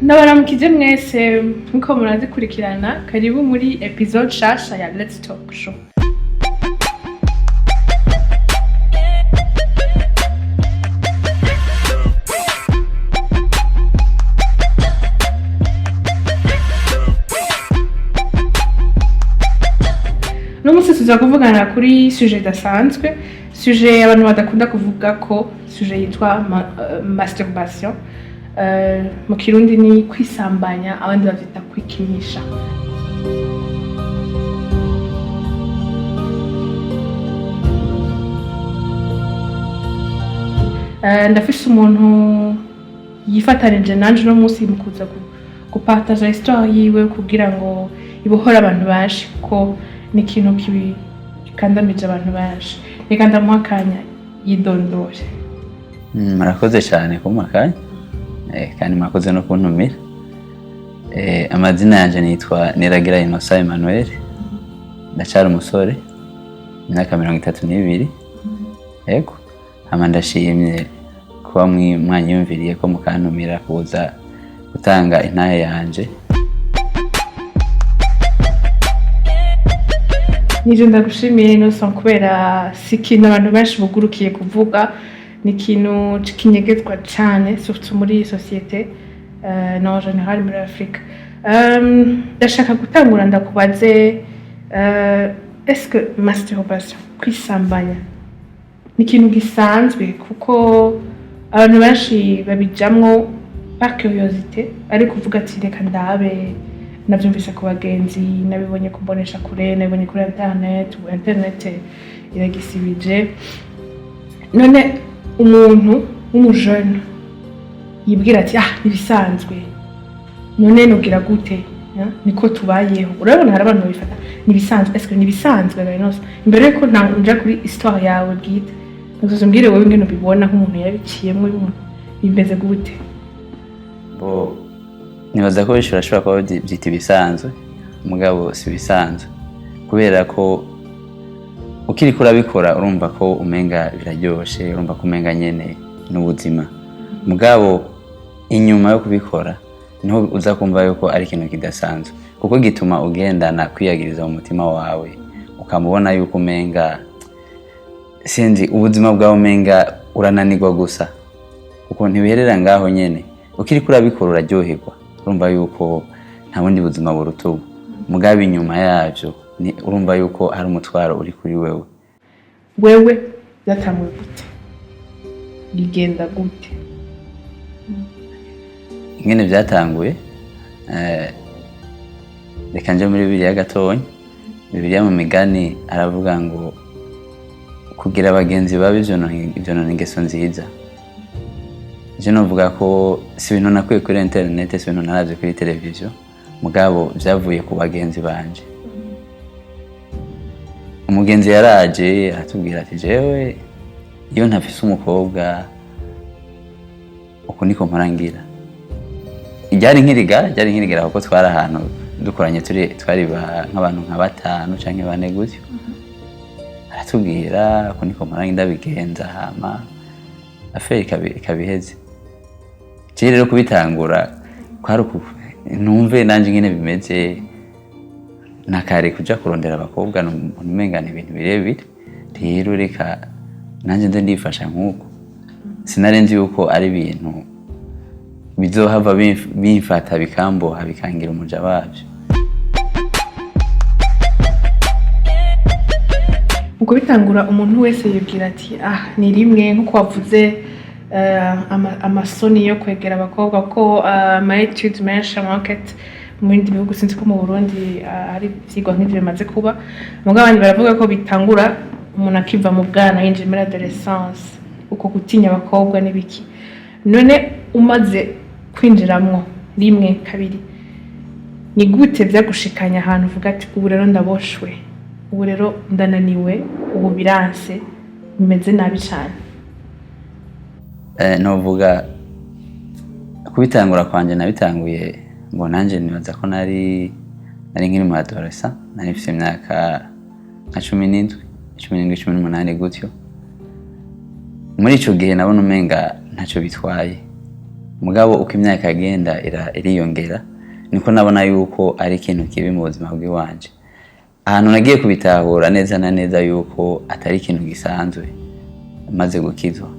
Ndabaramukije mwese nkuko murazikurikirana. Karibu muri episode nshasha ya Let's Talk Show. Uno munsi tuza kuvugana kuri sujet idasanzwe, sujet abantu badakunda kuvuga ko, sujet yitwa masturbation. Mu Kirundi ni kwisambanya, abandi bavyita kwikinisha. Ndafise umuntu yifatanije nanje uno munsi mu kuza gupartaja histoire yiwe kugira ngo ibohore abantu benshi, kuko ni ikintu kibi gikandamije abantu benshi. Reka ndamuha akanya yidondore. Murakoze cyane kumpa akanya, kandi murakoze no kuntumira. Amazina yanjye nitwa Niragira Innocent Emmanuel, ndacyari umusore, imyaka 32. Yego, hama ndashimye kuba mwanyiyumviriye ko mukantumira kuza gutanga intahe yanje. Nije ndagushimiye, Innocent, kubera si ikintu abantu benshi bugurukiye kuvuga, ni ikintu kinyegezwa cane, surtout muri société no en général muri Afrika. Ndashaka gutangura ndakubaze, est-ce que masturbation, kwisambanya, ni ikintu gisanzwe? Kuko abantu benshi babijamwo par curiosité, ariko uvuga ati: "Reka ndabe, navyumvise ku bagenzi, nabibonye ku mbonesha kure, nabibonye kuri internet." Ubu internet iragisibije. None umuntu w'umujene yibwira ati: "Ah, nibisanzwe, none nugira gute? Ya, niko tubayeho." Urabona hari abantu babifata nibisanzwe. Est-ce que nibisanzwe, Innocent? Imbere yuko nja kuri histoire yawe bwite, nzoza umbwire wowe ingene ubibona nk'umuntu yabiciyemwo, bimeze gute? Bo, nibaza ko benshi barashobora kuba babyita ibisanzwe, mugabo si ibisanzwe, kubera ko ukiriko urabikora urumva ko umenga biraryoshe, urumva ko umenga nyene n'ubuzima. Mugabo inyuma yo kubikora niho uza kumva yuko ari ikintu kidasanzwe, kuko gituma ugendana kwiyagiriza mu mutima wawe, ukamubona yuko umenga, sinzi, ubuzima bwawe umenga urananirwa gusa, kuko ntibiherera ngaho nyene. Ukiriko urabikora uraryoherwa, urumva yuko nta bundi buzima buruta ubu. Mugabo inyuma yavyo urumva yuko hari umutwaro uri kuri wewe. Wewe byatanguye gute, bigenda gute? Ingene byatanguye, reka nje muri Bibiliya gatonya. Bibiliya mu Migani aravuga ngo kugira abagenzi babi vyonona ingeso nziza. Je novuga ko si ibintu nakuye kuri internet, si ibintu naravye kuri televiziyo, mugabo vyavuye ku bagenzi banje. Umugenzi yaraje aratubwira ati: "Jewe iyo ntafise umukobwa uku niko mpora ngira." Ryari nk'irigara, kuko twari ahantu dukoranye, turi twari nk'abantu nka batanu canke bane gutyo. Aratubwira: "Uku niko mpora ndabigenza, hama affaire ikaba iheze." Je rero kubitangura kwari uku numve nanje ingene bimeze, nakare kuja kurondera abakobwa numva umenga ni ibintu birebire. Rero reka nanje nze ndifasha nk'uko. Sinari nzi yuko ari ibintu bizohava bimfata, bikamboha, bikangira umuja wavyo. Mu kubitangura umuntu wese yibwira ati: "Ah, ni rimwe." Nk'uko wavuze, amasoni yo kwegera abakobwa, ko ama études menshi, ama enquêtes mu bindi bihugu, sinzi ko mu Burundi hari ivyigwa nk'ivyo bimaze kuba, mugabo abandi baravuga ko bitangura umuntu akiva mu bwana yinjiye muri adolescence, uko gutinya abakobwa n'ibiki. None umaze kwinjiramwo rimwe, kabiri, ni gute vyagushikanya ahantu uvuga ati: "Ubu rero ndaboshwe, ubu rero ndananiwe, ubu biranse, bimeze nabi cane"? Novuga kubitangura kwanje nabitanguye ngo nanje nibaza ko nari nkiri mu adolescent, nari mfise imyaka nka 17, 17, 18 gutyo. Muri ico gihe nabona umenga ntacyo bitwaye. Mugabo uko imyaka yagenda iriyongera, niko nabona yuko ari ikintu kibi mu buzima bw'iwanje. Ahantu nagiye kubitahura neza na neza yuko atari ikintu gisanzwe, maze gukizwa,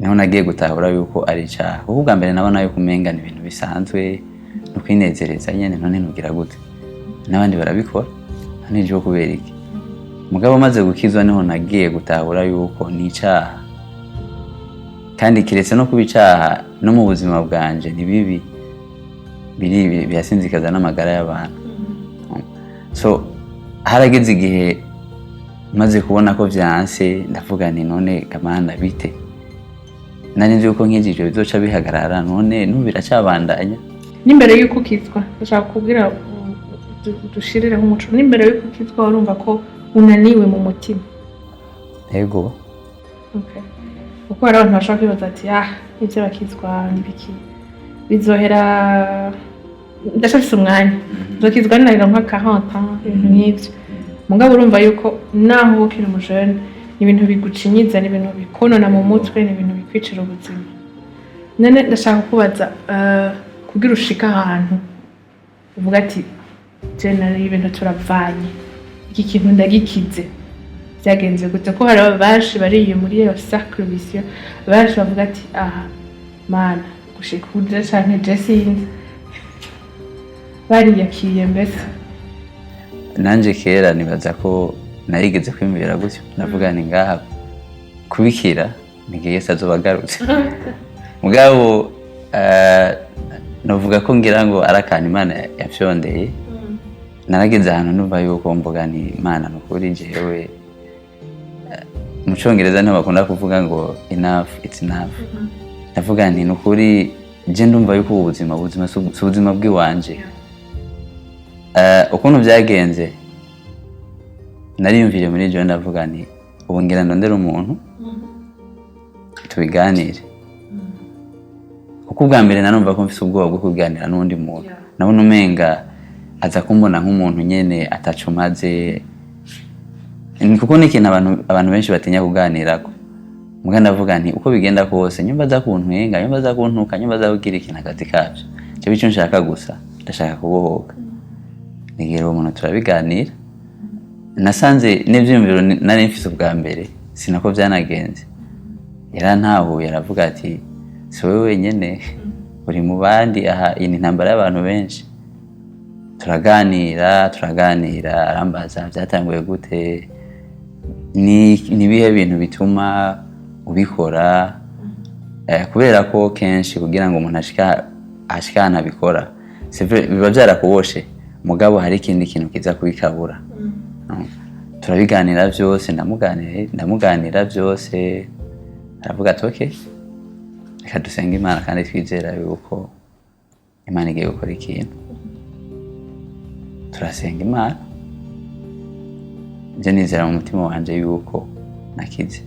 niho nagiye gutahura yuko ari icaha. Kuko ubwa mbere nabona yuko umenga ni ibintu bisanzwe, ni ukwinezereza nyene. None nugira gute? N'abandi barabikora, none jewe kubera iki? Mugabo maze gukizwa, niho nagiye gutahura yuko ni icaha, kandi kiretse no kuba icaha, no mu buzima bwanje ni bibi, biri birasinzikaza n'amagara y'abantu. So harageze igihe maze kubona ko vyanse, ndavuga nti: "None kamana, bite? Nari nzi yuko nkijijwe bizoca bihagarara, none n'ubu biracabandanya." N'imbere y'uko ukizwa, ndashaka kubwira dushirireho umuco, n'imbere y'uko ukizwa warumva ko unaniwe mu mutima? Yego. Okay. Kuko hari abantu bashobora kwibaza ati: "Ah, ibyo bakizwa n'ibiki, bizohera, ndashafise umwanya, nzokizwa ninarira nka 40 ans", ibintu nk'ivyo. Mugabo urumva yuko naho uba ukiri umujene, ni ibintu bigucinyiza, ni ibintu bikonona mu mutwe, ni ibintu bikwicira ubuzima. None ndashaka kukubaza, kugira ushike ahantu uvuga ati: "Je nari ibintu turavanye, iki kintu ndagikize", byagenze gute? Ko hari benshi bari muri iyo cercle vicieux, benshi bavuga ati: "Aha mana, gushika uje canke je sinzi", bariyakiriye mbese. Nanje kera nibaza ko narigeze kwiyumvira gutyo. Ndavuga ni ngaha kubikira ni Yesu azoba agarutse. Mugabo novuga ko ngira ngo ari akantu Imana yafyondeye. Narageze ahantu numva yuko mvuga ni Imana, ni ukuri jewe, mu Congereza niho bakunda kuvuga ngo "enough, it's enough". Ndavuga nti: "Ni ukuri, je ndumva yuko ubu buzima si ubuzima bw'iwanje." Ukuntu byagenze, nariyumviriye muri jewe, ndavuga nti: "Ubu ngira ndondere umuntu tubiganire", kuko ubwa mbere narumva ko mfise ubwoba bwo kuganira n'undi muntu. Nabona umenga aza kumbona nk'umuntu nyene atacumaze. Ni kuko ni ikintu abantu benshi batinya kuganirako. Muga ndavuga nti: "Uko bigenda kose, nyumva aza kuntwenga, nyumva aza kuntuka, nyumva aza kugira ikintu, akazi kavyo. Jewe ico nshaka gusa, ndashaka kubohoka." Nigera uwo muntu turabiganira, nasanze n'ivyiyumviro nari mfise ubwa mbere sinako vyanagenze. Yarantahuye, aravuga ati: "Si wowe wenyene, uri mu bandi aha, iyi ni intambara y'abantu benshi." Turaganira, turaganira, arambaza byatanguye gute, ni ibihe bintu bituma ubikora. Kubera ko kenshi kugira ngo umuntu ashika ahantu abikora, c'est vrai, biba byarakuboshe, mugabo hari ikindi kintu kiza kubikabura. Turabiganira byose, ndamuganira byose, aravuga ati: "Okay, reka dusenge Imana kandi twizera yuko Imana igiye gukora ikintu." Turasenga Imana, nje nizera mu mutima wanje yuko nakize.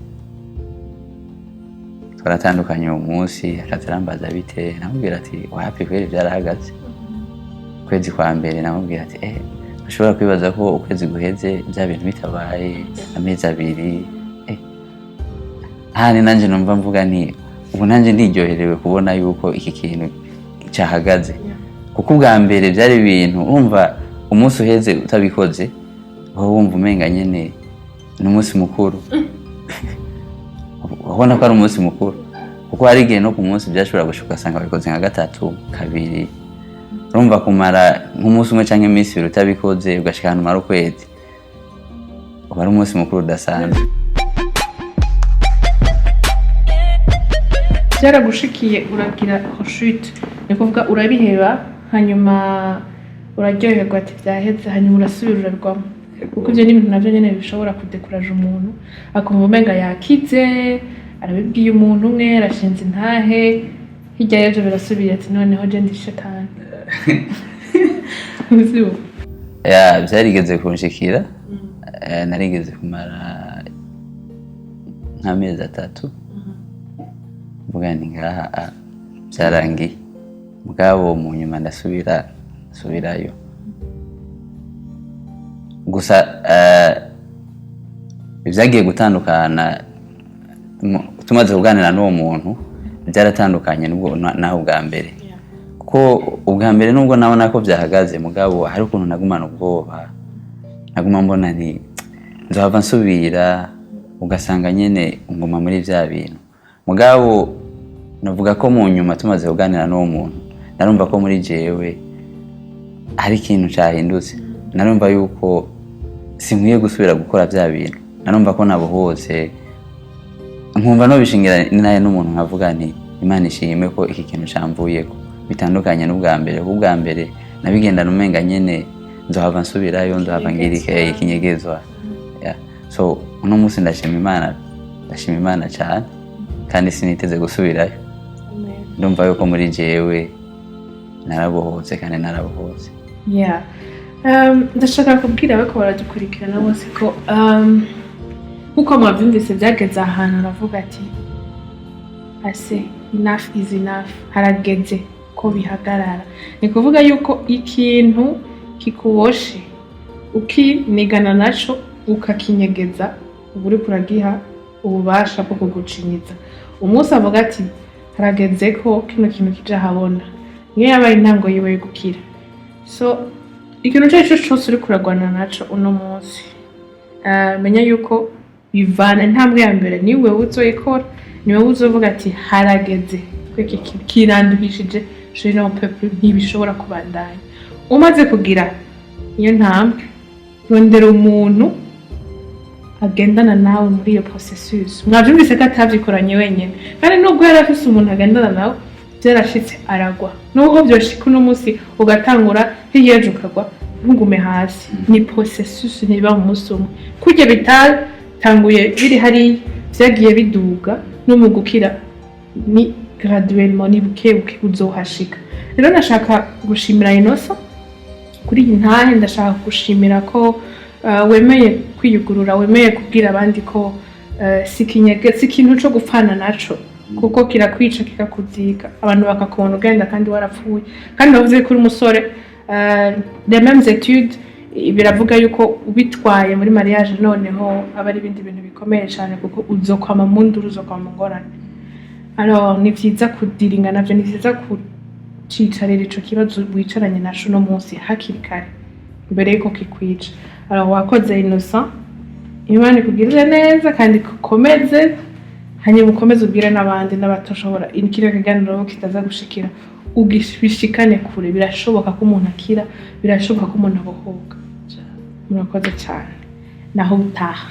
Twaratandukanye uwo munsi, akaza arambaza bite, namubwira ati: "Wapi kweri, byarahagaze." Ukwezi kwa mbere namubwira ati: "Eh, ushobora kwibaza ko ukwezi guheze bya bintu bitabaye, amezi 2." Handi nanje numva mvuga nti: "Ubu nanje ndiryoherewe kubona yuko iki kintu cyahagaze", kuko ubwa mbere byari ibintu urumva umunsi uheze utabikoze, wowe wumva umenga nyene ni umunsi mukuru, ubona ko ari umunsi mukuru, kuko hari igihe no ku munsi byashobora gushika ugasanga babikoze nka gatatu, kabiri. Urumva kumara nk'umunsi umwe canke iminsi 2 utabikoze, ugashika ahantu umara ukwezi, uba ari umunsi mukuru udasanzwe. Byaragushikiye uragira rechute, ni ukuvuga urabiheba, hanyuma uraryoherwa ati byaheze, hanyuma urasubira urabigwamo? Kuko ibyo ni ibintu nabyo nyine bishobora kudekuraje umuntu, akumva umenga yakize, arabibwiye umuntu umwe, arashinze intahe, hirya y'ibyo birasubiye, ati: "Noneho je ndi shetani." Uzi? Ya, byarigeze kunshikira. Narigeze kumara nk'amezi 3 mvuga nti: "Ngaha byarangiye", mugabo mu nyuma ndasubira nsubirayo. Gusa ibyagiye gutandukana, tumaze kuganira n'uwo muntu. Byaratandukanye nubwo naho ubwa mbere, kuko ubwa mbere nubwo nabona ko byahagaze, mugabo hari ukuntu nagumana ubwoba, naguma mbona nti nzohava nsubira, ugasanga nyene nguma muri vya bintu. Mugabo navuga ko mu nyuma tumaze kuganira n'uwo muntu, narumva ko muri jewe hari ikintu cahindutse. Narumva yuko sinkwiye gusubira gukora vya bintu, narumva ko nabohotse, nkumva nobishingira naye n'umuntu, nkavuga nti Imana ishime ko iki kintu camvuyeko, bitandukanye n'ubwa mbere, kuko ubwa mbere nabigendana umenga nyene nzohava nsubirayo, nzohava ngira ikinyegezwa. Yeah. So uno munsi ndashima Imana, ndashima Imana cyane, kandi siniteze gusubirayo. Ndumva yuko muri jewe narabohotse kandi narabohotse. Yeah. Ndashaka kubwira abako baradukurikirana bose ko nkuko mwabyumvise, byageze ahantu aravuga ati ase enough is enough, harageze ko bihagarara. Ni kuvuga yuko ikintu kikuboshe ukinigana naco, ukakinyegeza, uba uriko uragiha ububasha bwo kugucinyiza. Umunsi avuga ati harageze ko kino kintu kija ahabona, niyo yabaye intango yiwe yo gukira. So ikintu icyo ari cyo cyose uriko uragwana naco uno munsi, menya yuko bivana intambwe ya mbere ni wewe uzoyikora, ni wewe uzovuga ati harageze ko iki kintu kiranduhishije, je n'en peux plus, ntibishobora kubandanya. Umaze kugira iyo ntambwe, rondera umuntu agendana nawe muri iyo processus. Mwavyumvise ko atavyikoranye wenyene, kandi nubwo yari afise umuntu agendana nawe, byarashitse aragwa. Nubwo vyoshika uno munsi ugatangura, hirya y'ejo ukagwa, ntugume hasi. Ni processus, ntibiba mu munsi umwe. Kurya bitatanguye biri hariya, vyagiye biduga, no mu gukira ni graduellement, ni buke buke uzohashika. Rero ndashaka gushimira Innocent kuri iyi ntahe. Ndashaka gushimira ko wemeye kwiyugurura, wemeye kubwira abandi ko si ikintu co gupfana naco, kuko kirakwica, kikakuzika, abantu bakakubona ugenda kandi warapfuye. Kandi wavuze ko uri umusore, les mêmes études biravuga yuko ubitwaye muri mariage noneho aba ari ibindi bintu bikomeye cyane, kuko uzokwama mu nduru, uzokwama mu ngorane. Alors ni vyiza kudiringa navyo, ni vyiza kucicarira ico kibazo wicaranye naco uno munsi hakiri kare mbere yuko kikwica. Alors wakoze, Innocent, Imana ikugirire neza kandi ikukomeze, hanyuma ukomeze ubwire n'abandi n'abatoshobora kiriya kiganiro kitaza gushikira, ugishikane kure. Birashoboka ko umuntu akira, birashoboka ko umuntu abohoka. Murakoze cyane, naho utaha.